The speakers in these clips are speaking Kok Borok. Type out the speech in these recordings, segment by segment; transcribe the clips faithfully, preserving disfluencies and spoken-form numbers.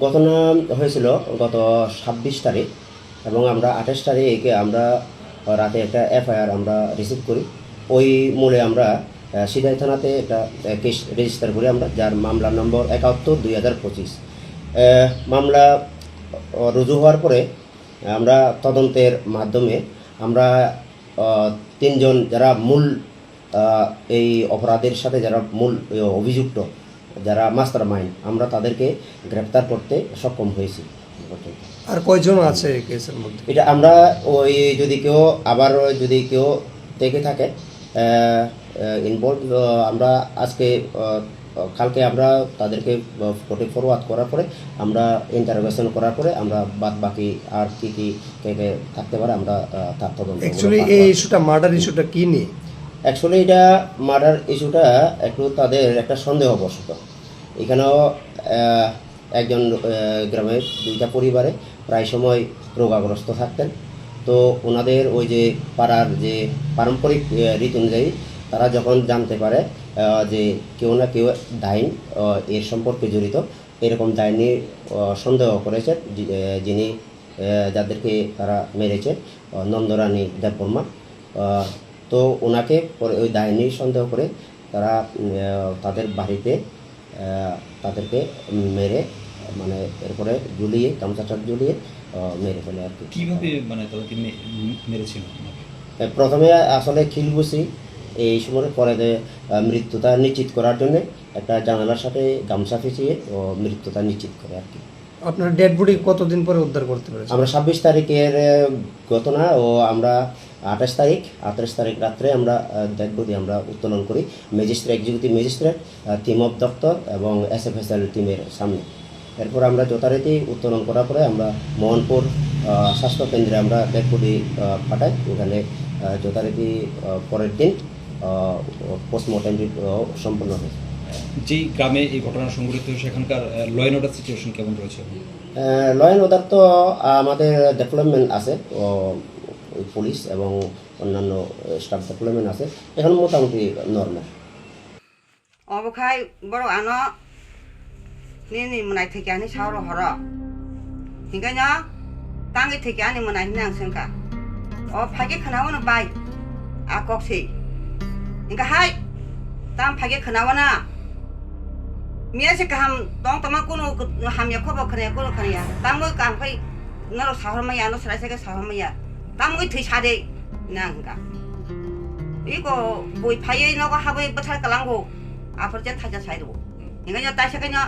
ঘটনা হয়েছিল গত ছাব্বিশ তারিখ এবং আমরা আঠাশ তারিখে আমরা রাতে একটা এফআইআর আমরা রিসিভ করি। ওই মূলে আমরা, আহ, সিদাই থানাতে একটা, আহ, কেস রেজিস্টার করি আমরা, যার মামলা নম্বর একাত্তর দুই হাজার পঁচিশ। আহ, মামলা, আহ, রুজু হওয়ার পরে আমরা তদন্তের মাধ্যমে আমরা, আহ, তিনজন যারা মূল, আহ, এই অপরাধের সাথে যারা মূল, আহ, অভিযুক্ত, যারা মাস্টার মাইন্ড, আমরা তাদেরকে গ্রেপ্তার করতে সক্ষম হয়েছি। আর কয়জন আছে এই কেসের মধ্যে? এটা আমরা ওই যদি কেউ আবার যদি কেউ থেকে থাকে, আহ, আহ, ইনভলভ, আহ, আমরা আজকে, আহ, কালকে আমরা তাদেরকে, আহ, কোর্টে ফরওয়ার্ড করার পরে, আমরা ইন্টারোগেশন করার পরে আমরা বাদ বাকি আর কি কি কে কে থাকতে পারে আমরা, আহ, তার তদন্ত অ্যাকচুয়ালি এই ইস্যুটা, মার্ডার ইস্যুটা কি নিয়ে? অ্যাকচুয়ালি এটা মার্ডার ইস্যুটা একটু তাদের একটা সন্দেহবশত। এখানেও, আহ, একজন, আহ, গ্রামের দুইটা পরিবারে প্রায় সময় রোগাগ্রস্ত থাকতেন। তো ওনাদের ওই যে পাড়ার যে পারম্পরিক, আহ, রীতি অনুযায়ী তারা যখন জানতে পারে, আহ, যে কেউ না কেউ ডাইন, আহ, এর সম্পর্কে জড়িত, এরকম ডাইনি, আহ, সন্দেহ করেছে, যি-, আহ, যিনি, আহ, যাদেরকে তারা মেরেছে, আহ, নন্দরানী দেববর্মা। আহ, তো ওনাকে পরে ওই ডাইনি সন্দেহ করে তারা, উম, আহ, তাদের বাড়িতে, আহ, তাদেরকে মেরে, মানে, এরপরে ঝুলিয়ে, গামছাটা ঝুলিয়ে, আহ, মেরে ফেলে আর কি। কিভাবে, মানে, তাদেরকে মে-, মেরেছিল ওনাকে? আহ, প্রথমে আসলে খিলগুছি এই সময় পরে যে, আহ, মৃত্যুটা নিশ্চিত করার জন্য একটা জানালার সাথে গামছা পেঁচিয়ে ও মৃত্যুটা নিশ্চিত করে আর কি। আপনার ডেড বডি কতদিন পরে উদ্ধার করতে পেরেছেন? আমরা ছাব্বিশ তারিখের, আহ, ঘটনা ও আমরা আঠাশ তারিখ, আঠাশ তারিখ রাত্রে আমরা, আহ, ডেড বডি আমরা উত্তোলন করি ম্যাজিস্ট্রেট, এক্সিকিউটিভ ম্যাজিস্ট্রেট, আহ, টিম অফ ডক্টর এবং এসএফএসএল টিমের সামনে। এরপর আমরা যথারীতি উত্তোলন করার পরে আমরা মোহনপুর, আহ, স্বাস্থ্য কেন্দ্রে আমরা ডেড বডি, আহ, পাঠাই। ওখানে, আহ, যথারীতি, আহ, পরের দিন, আহ, পোস্টমর্টেম রিপ-, আহ, সম্পন্ন হয়েছে। যেই গ্রামে এই ঘটনা সংঘটিত হয়েছে, সেখানকার, আহ, ল অ্যান্ড অর্ডার সিচুয়েশন কেমন রয়েছে? আহ, ল অ্যান্ড অর্ডার তো আমাদের ডেভেলপমেন্ট আছে, ও, ওই পুলিশ এবং অন্যান্য, আহ, স্টাফ ডেভেলপমেন্ট আছে, এখন মোটামুটি normal. Obo khai borok ano nini mwnai thwikya hinwi sao rw horo. Hinkhe no tangwi thwikya ani mwnai hinwi ang swngkha. O phaikhe khwnao no bai a kok se. Hinkhe hai tamo phaikhe khwnao na. Miya se kaham tong tongma kunu hamya khobo khwnaya kunu khwnaya. Tamwi kaham khai norok sahor maya ano swrai sai khe sahor maya. Tamwi thwi sa de. Nang hwnka. Iko bui phaiwi nogo habwi bwthar kwlango. Aphuru je thaisa sai rwo. Hinkhe no taisa khe no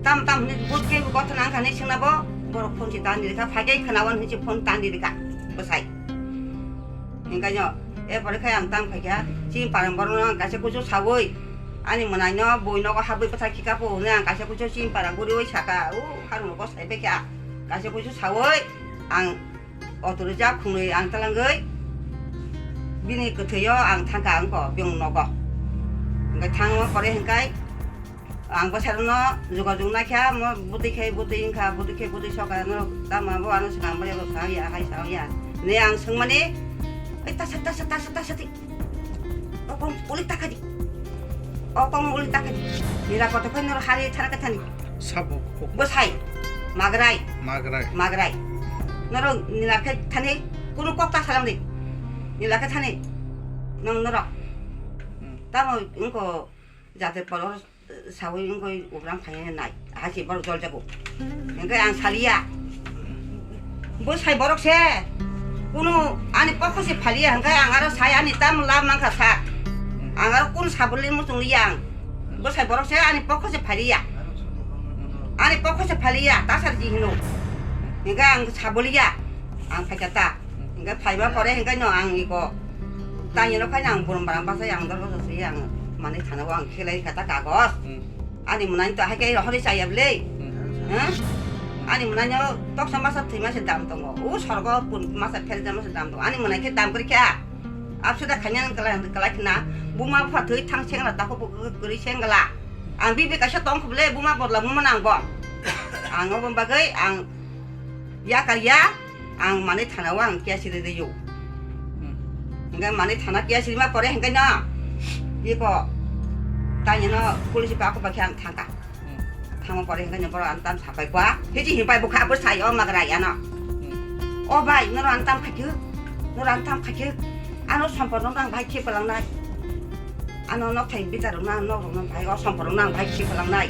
tam tam hwnwi but khe kothoma wngkha hinwi swngna bo borok phone se tang di rikha, phai khe khwnawan hinwi se phone tang di rikha bwsai. Hinkhe no, er pore khe ang tang phaikha, chini parang borokno ang kaisa kuchuk saui, ani mwnaino bui nogo habwi bwthar khika po hwnwi ang kaisa kuchuk chini parang guriui saka, o harung rogo sai paikha, kaisa kuchuk saui ang auto rijak khungnwi ang twlangwi bini kwthwio ang thangkha wngkha bini nogo. Hinkhe thangma pore hinkhe ang bwsarokno jogajog naikha, mo bwtwi khai bwtwi wngkha, bwtwi khai bwtwi sokha, norok tamo bo ano swkang bai bo sa ya, hai sa ya. Ne ang swngmani, "Oi, tasa, tasa, tasa, tasa di. O kong uli taka di. O kong uli taka di." Nila koto khai norok hari thana ka thani. Sabo. Bwsai. Magrai. Magrai. Magrai. Norok nila khai thani, kunu kok ta salam di. Nila khai thani. Nong norok. Hmm. Tamo wngkha jate polo. Sawi wngwi ugrang phaiya nai, hasi borok joljago. Hingke ang saliya. Bo sai borok se, kunu ani pokho se phaliya, hingke ang aro sai ani tam lab mangkha sa. Ang aro kun sabuli muchung liya ang. Bo sai borok se ani pokho se phaliya. Ani pokho se phaliya, tasar ji hino. Hingke ang saboliya, ang phaikha ta. Hingke phaiba pore hingke no ang iko. Tangni no khaina ang burum barang bachai ang dorgo sosri ang mani thana o ang khelai kha ta kagos. Hmm. Ani mwnai to hai khe rohori chaya bwle. Hmm. Ha? Ani mwnai no toksa masa thwi masa dam tongo. O sorgo pun masa phel jama se dam tongo. Ani mwnai khe dam kri kha. Abse da khanya nang kala kala khna. Buma pha thwi thang sengla ta ko kri sengla. Ang bibi kaisa tong khuble buma bodla muma nang bo. Ang obo bagwi ang yakar ya. Ang mani thana o ang case ri rio. Hmm. Hingke mani thana case rima pore hingke no. Iko. Tanya no police pa ako bakhe ang thangka. Hmm. Thangma pore hingkhe ni borok ang tam sapai kwa. Hiji himpai bukha abo sai o magra yano. Hmm. O bai, noro ang tam khakhe, noro ang tam khakhe. Ano sompor no nang bai khe palangnai. Ano nok thai bitar rok nang nok rok nang bai o sompor rok nang bai khe palangnai.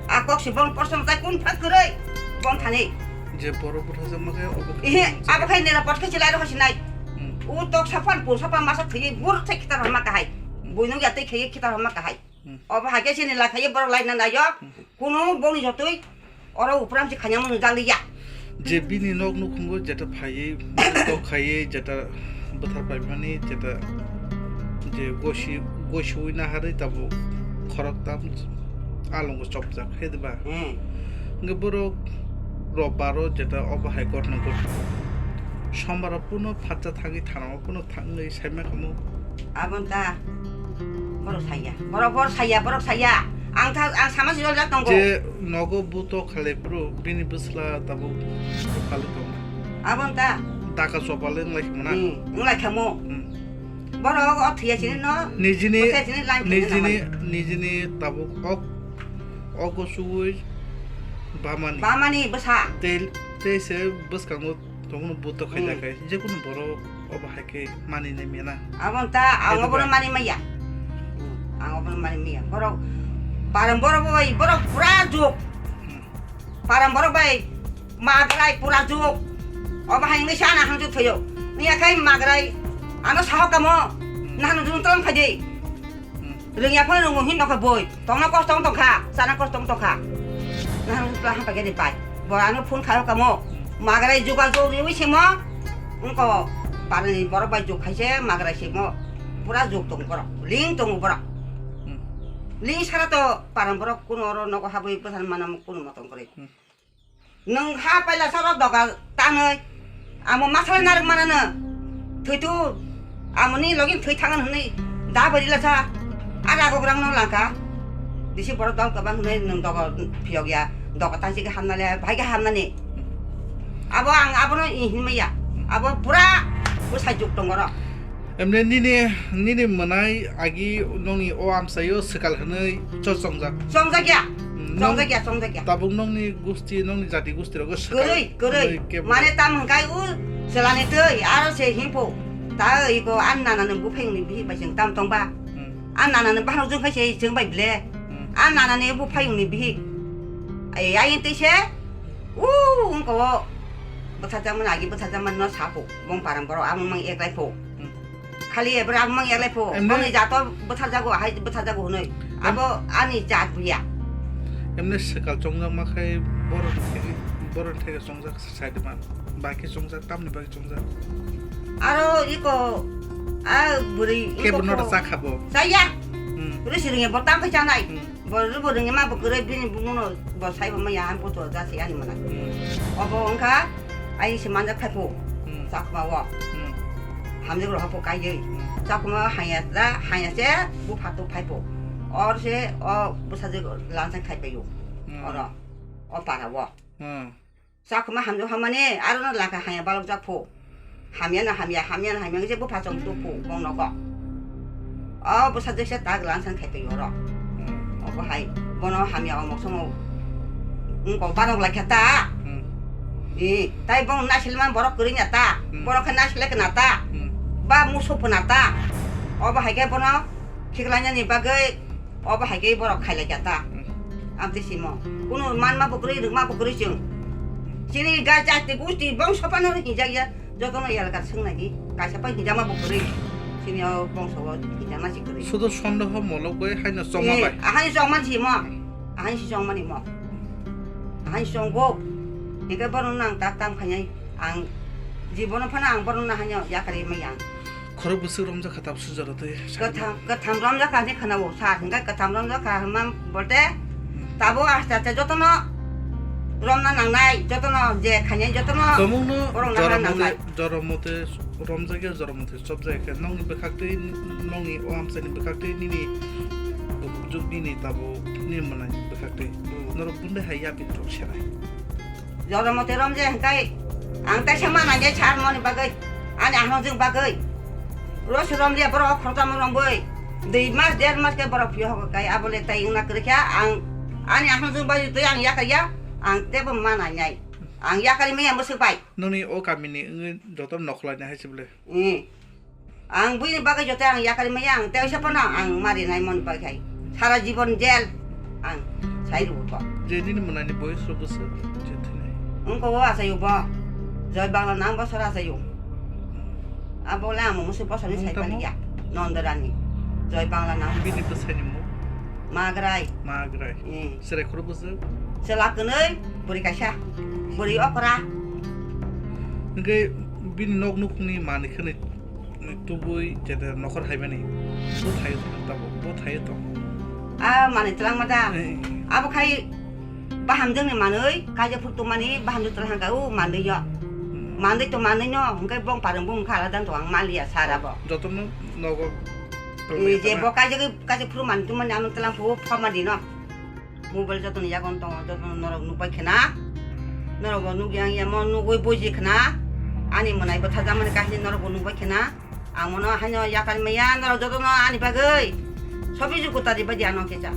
A kok si bong porsom tai kun phak kwrwi bong thani. Je borok bwthajakma khe obo khe Ihe, abo khai nira pot khe chilai rok sinai. Hmm. U tok sapan pu sapan masa khwi bur thai khitar ma kahai. Hmm. Buino ya tei khwi khitar ma kahai. Hmm. Obo hai khe chini lai khai borok lai na nayo. Hmm. Kuno bongni jotoi oro upram si khanyang mung jali ya. Je bini nok nukhungo jeta phaiwi, tok khaiwi, jeta bwthar paimani, jeta je gosi, gosiwi naharwi tabuk khorok tam alongo chopjak, he diba? Hmm. Hwnkhe borok robbaro jeta obo hai gotna gotho. Sombaro puno phatsa thangwi thanao puno thangwi saima kamo. Abon ta. Borok saya. Borok, borok saya, borok saya. Ang tha, ang sama si jol jak tongo. Je nogo buto khale bro, bini bwsla tabuk khale tongo. Abon ta. Daka chopale wng lai khamo na? Hmm, wng lai khamo. Hmm. Borok o thwiya sini no. Nijini, bwsai sini line nijini, khaina nijini tabuk ok, ogo suwi bamani. Bamani bwsa. Tei, tei se bwskango tongmani buto khaijak Hmm. khe, jekunu borok obo hai khe mani nai mena. Abon ta, ang Kaido obono ba? mani maya. Hmm, ang obono mani maya. Borok, parang borok bai, borok pura juk. Hmm. Parang borok bai, magrai pura juk. Obo hai wngwi sa na hangjuk thaio. Niya khai magrai, ano saho kamo, Hmm. nahano jung tong khaidi. Hmm. Rwngya phano rwngo hin nokha boi. Tongna kosto wng tongkha, chana kosto wng tongkha. Nang tla hampa gede pai. Bo ano phone khayo kamo. Magrai jugal jog riwi simo. Wngko parani borok bai jog khaise magrai simo. Pura jog tong borok. Ling tongo borok. Hmm. Ling sara to parang borok kuno oro nogo habwi bwsan manam kuno motong kwrwi. Hmm. Nwng ha paila soro doga tanwi. Amo masala narwk manano. Thwitu. Amoni logi thwi thangan hwnwi da bari lasa. Ara gograng no langka. Bisi borok dol kwbang hwnwi nwng doga phiyok ya. Doga tangsi khe hamna le, bhai khe hamnani. Abo ang abono i hinmaya. Abo pura bwsai juk tongoro. Emne nini, nini mwnai agi nongni o amchaio swkal hwnwi cho chongjak? Chongjak ya. Hmm, nong Chongjak ya, chongjak ya. Tabuk nongni gusti, nongni jati gusti rogo swkal Kwrwi, kwrwi. hwnwi kebo Mane tam hwnkhai u chwlani twi aro se himpo. Ta iko an nana nung buphai wngni bihik bai chwng tam tongba. Hmm. An nana nung bahan jwng khai se chwng bai ble. Hmm. An nana ni buphai wngni bihik. Ai, ai twi se. U wngko o. Bwtharjakmani agi bwtharjakmani no sapo. Bong parang borok amung mang eklai po. Hmm. Khali ebra amang yaglai pho. Emne- Boni jato bwtharjago, hai bwtharjago hwnwi. Em- Abo ani jat buya. Emne swkal chongjak ma khai borok thege, borok thege chongjak side man. Baki chongjak, tamni baki chongjak. Aro iko, a bwrwi Kebo iko no pho. Rwchak kha bo. Chaya. Hmm. Rwsi rwngya bo tam khai chanai. Hmm. Bo rwbo rwngya ma bo kwrwi bini bumuno bo saibo maya ang poto jasi ani mana. Hmm. Obo wngkha ai se manjak khai pho. Hmm. Chakma o. Hmm. Hamjak roha pho kai jai. Hmm. Chakma haya da haya se bupha to phai pho. Or se o bwsajwk lansang khai paio. Hmm. Oro o para o. Hmm. Chakma hamjak hamani aro no laka haya balok jak pho. Hamya na hamya, hamya na hamya, se bupha chong tu pho, bong nogo. O bwsa jeksa tak lansan khai twi oro. Hmm. Obo hai, bono hamya omok songo. Wngkok banok lai kha ta. Hmm. I, tai bong nasilman borok kwrwi na ta. Hmm. Borok khe nasilai khe na ta. Hmm. Ba musu pho na ta. Obo hai khe bono khiklainani bagwi Obo hai khe borok khailai kha ta. Hmm. Amtwi simo. Kuno manma bo kwrwi, rwkma bo kwrwi chwng. Chini ga jati gusti bongso phano hinjak ya. Jotono elaka swngnai di. Kaisa phai hinjakma bo kwrwi. Chini o bongso o hinjakma si kwrwi. Sudo sondeho molok bai haino chongma Eh, bai. Ahai chongma si mo. Ahai si chongmani mo. Ahai chonggo. Hingke bono nang tak tang phainai. Ang jibono phano ang bono nahaino yakarwi maya ang. Khorok bwswk romjak kha tabuk sujaro twi. Kwtham, kwtham romjak kha hinwi khwnao sir, hwnkhe kwtham romjak kha hwnma bolte tabuk aste aste jotono romna nangnai, jotono je khainai jotono Tongmungno borokno jorom nangnai. Mote, jorom mote romjakya, jorom mote chopjakya khe nokni bwkhaktwi, nokni o amchaini bwkhaktwi nini bukhukjwk nini tabuk nini mwnai bwkhaktwi. Hmm. Norok bundai hai yapri rok senai. Jorom mote romje hwnkhe ang teisa ma nangya sir moni bagwi, ani ahwnjwk bagwi. Rosi romliya borok khoroksa ma romgwi. Dui mas, der mas khe borok phiya hogo kai, abole tai wngna kwrwikha ang, Ani akhang jung bai twi ang yakar ya, ang tebo ma nai nai. Ang yakar maya mwswk bai. Noni o kamini wngwi joto nokhlai nai hai se bwle. Eh. Ang buini bagwi joto ang yakar maya ang tei oisa phano ang mari nai mon bai khai. Sara jibon jel ang sai rw ko. Je nini mwnani boyos rok bwswk je thwinai. Wngko o achaio bo. Joy Bangla nang bosor achaio. Abo le ang mwswk bosor ni sai paliya. Nondarani. Joy Bangla nang. Bini bwsai ni mung? Magrai. Magrai. Eh. Chwrai khoro bwswk? Chwla kwnwi, bwrwi kaisa. Bwrwi okra. Hwnkhe bini nok nukhungni manwi khwnwi tubui jeta nokhor haimani. Bo thaio tong, tabo, bo thaio tong. A manwi twlangma da. Eh. Abo khai bahamjwkni manwi, kaijak phuru tongmani bahamjwk twlang hangka o manwi yo. Hmm. Manwi to manwi no, hwnkhe bong parwng bumung kha alada tong ang maliya sara bo. Jotono nogo. Eh, je bo kaijak, kaijak phuru manwi tongmani ano twlang phu phoma dino. Mobile jotoni yagon tongo, jotono norok nukbai khna. Norok bo nukya wngya mo nugwi buji khna. Ani mwnai bwtha jamani kahini norok bo nukbai khna. Ang mono haino yakar maya, norok jotono ani bagwi sobi juku tari baidi ano kecha.